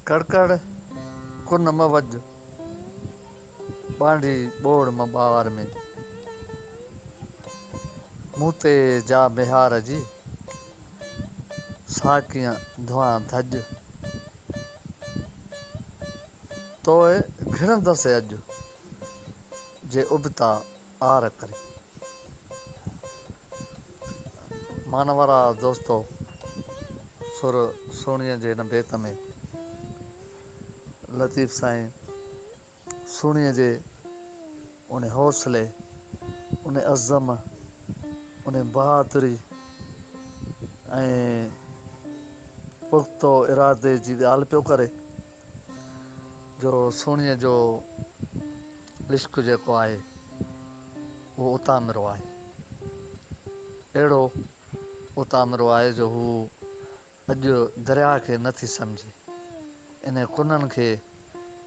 ڪڙڪڙ ڪن م وڄ، ٻانڊي ٻوڙ م ٻار ۾. مون تي جا ميهار جي، سا ڪيئن ڌوئان ڌڄ. توء گهڙندس اڄ، جي ابتا آر ڪرين. مانوارا دوستو! سر سهڻيء جي هن بيت ۾ لطيف سائين سهڻيء جي ان حوصلي، ان عزم، ان بهادري ۽ پختو ارادي جي ڳالهه پيو ڪري جو سهڻيء جو عشق جيڪو آهي اهو اتامرو آهي. اهڙو اتامرو آهي جو هو اڄ درياهه کي نه ٿي سمجهي. انهي ڪنن کي،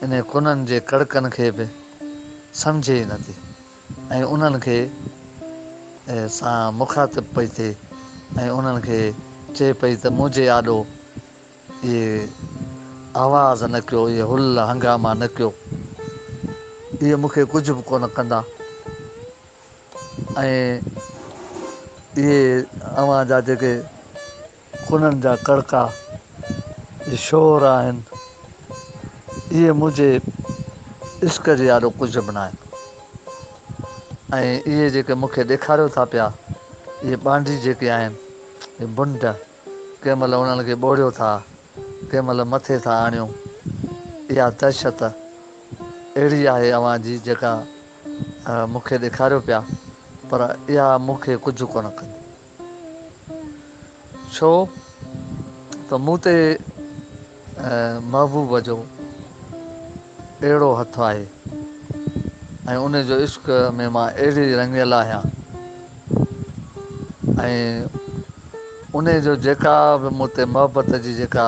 انهي ڪنن جي ڪڙڪن کي به سمجهي ئي نه ٿي ۽ انهن کي سان مخاطب پئي ٿئي ۽ انهن کي چئي پئي ته منهنجي آڏو اهي آواز نه ڪيو، اهي هل هنگاما نه ڪيو، اهي مون کي ڪجهه به ڪونه ڪندا ۽ اهي اوهان جا جيڪي ڪنن جا ڪڙڪا، اهي شور آهن، اهي منهنجي عشق جي آڏو ڪجهه به ناهن ۽ اهي جيڪي مون کي ڏيکاريو ٿا پيا، اهي ٻانڊي جيڪي آهن، اهي بنڊ، ڪنهن مهل انهن کي ٻوڙيو ٿا، ڪنهن مهل مٿي ٿا آڻيو. اها دهشت اهڙي آهي اوهان جي جيڪا مون کي ڏيکاريو پيا، پر اها مون کي ڪجهه ڪونه ڪندي. ڇو ته مون تي محبوب جو اهڙو هٿ آهي ۽ ان جو عشق ۾ مان اهڙي رڱيل آهيان ۽ ان جو جيڪا به مون تي محبت جي جيڪا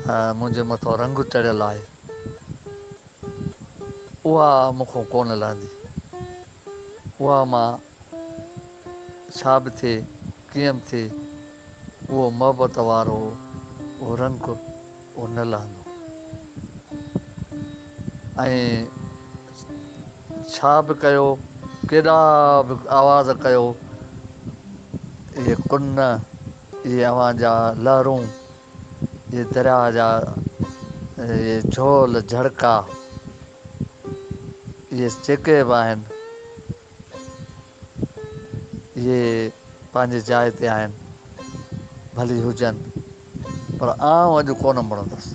منهنجي مٿان رنگ چڙهيل آهي اها مون کان ڪونه لهندي اها مان ڇا به ٿئي ڪيئن به ٿئي اهو محبت وارو اهو رنگ اهو نه لهندو ۽ ڇا به ڪيو ڪيڏا به آواز ڪيو اهي ڪن اهي اوهان جا لهرون اهي درياهه جا اهي جهول جهڙڪا اهي جيڪي به آهن اهي پنهنجي جاء تي آهن، ڀلي هجن، پر آئون اڄ ڪونه مڙندس.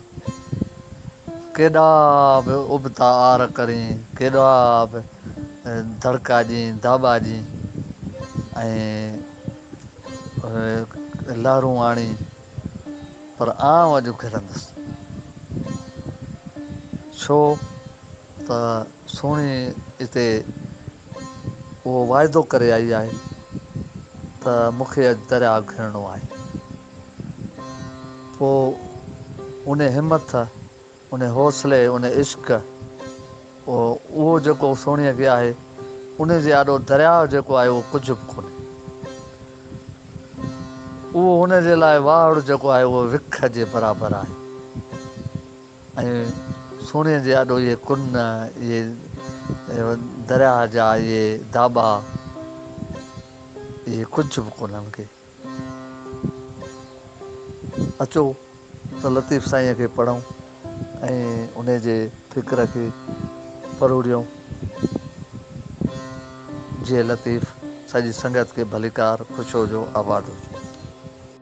ڪيڏا به ابتا آر ڪرين، ڪيڏا به دڙڪا ڏين، داٻا ڏين ۽ لهرون آڻين، پر آئون اڄ گهرندس. ڇو ته سهڻي اتي اهو واعدو ڪري آئي آهي ته مون کي اڄ درياء گهڙڻو آهي. پوء ان همٿ، ان حوصلي، ان عشق، اهو جيڪو سهڻيء کي آهي، ان جي آڏو درياء جيڪو آهي اهو ڪجهه به ڪونهي. اهو هن جي لاء واهڙ جيڪو آهي اهو وک جي برابر آهي. ۽ سهڻيء جي آڏو اهي ڪن، اهي درياهه جا اهي داٻا، اهي ڪجهه به ڪونهن ڪي. اچو ته لطيف سائينء کي پڙهون ۽ انهي جي فڪر کي پروڙيون. جيئي لطيف. سڄي سنگت کي ڀليڪار، خوش هجو، آباد هجو.